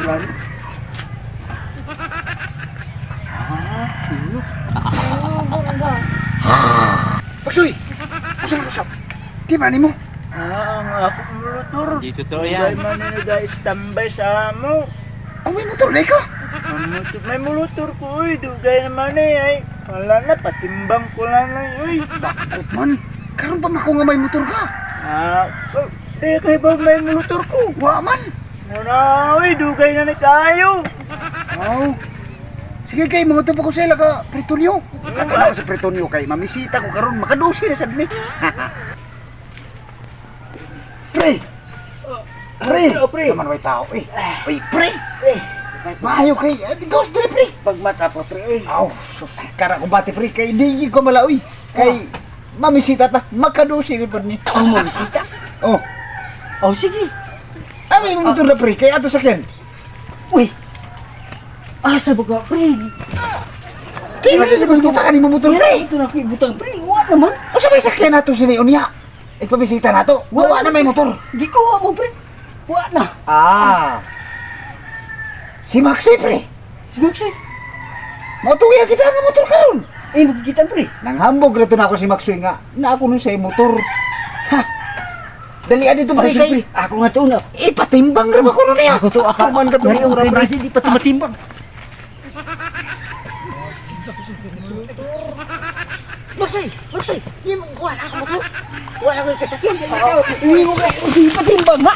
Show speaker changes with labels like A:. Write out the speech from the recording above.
A: Wala. Ah, sino?
B: Paksoy! Usa man usap? Di ba nimo?
A: Ah, ang ako motor.
C: Di totoo yan.
A: Dugay man ni nag-standby sa amo.
B: Ang may motor na ka?
A: Ang motor, may motor ko, uy. Dugay naman eh, ay. Wala na, patimbang ko lang na, uy.
B: Bakit man? Karon pa mako nga may motor ka.
A: Ah, oh, di kay ba may motor ko?
B: Wa man.
A: Wala, uy, dugay na ni kayo.
B: Oh. Sige kay mga pa ko sa ila ka Pretonio. Ato na ako sa Pretonio kay mamisita ko karon makadusi na sad ni. Pre. Pre.
A: Oh, pre.
B: Naman way tao eh. Uy, pre. Maayo kay gawas dire, pre.
A: Pagmata pa, pre, uy.
B: Aw, so, kara ko bati, pre, kay di ko malaoy. Kay mamisita ta makadusi gud pod ni.
A: Ang mamisita?
B: Oh,
A: Oh, sige.
B: ah, may motor na, pre, kay ato sakyan.
A: Uy. Asa ba ka, pre?
B: Di ba di ba buta ka ni mo motor, pre?
A: Ito na ko ibutang, pre. Wa naman.
B: Usa may sakyan nato sini unya. Ipabisita nato. Wa na may motor.
A: Di ko wa mo, pre. Wa na.
B: Ah. Si Maxi, pre.
A: Si Maxi.
B: Mautuwi kita nga motor karon.
A: Eh, magkikita, pre.
B: Nanghambog na to na ako si Maxi nga. Na ako nun sa motor. Ha. Dali dito, pre,
A: Pre,
B: kay.
A: pre. Ako nga to na.
B: Ipatimbang ra ba ko nun niya?
A: Ako to, ako.
B: Man ka to,
A: Dari,
B: pre.
A: pre, di pa tumatimbang. Maxi, Maxi, di mo wala ako mo. Wala ko kasakyan. Hindi mo kay di patimbang ha.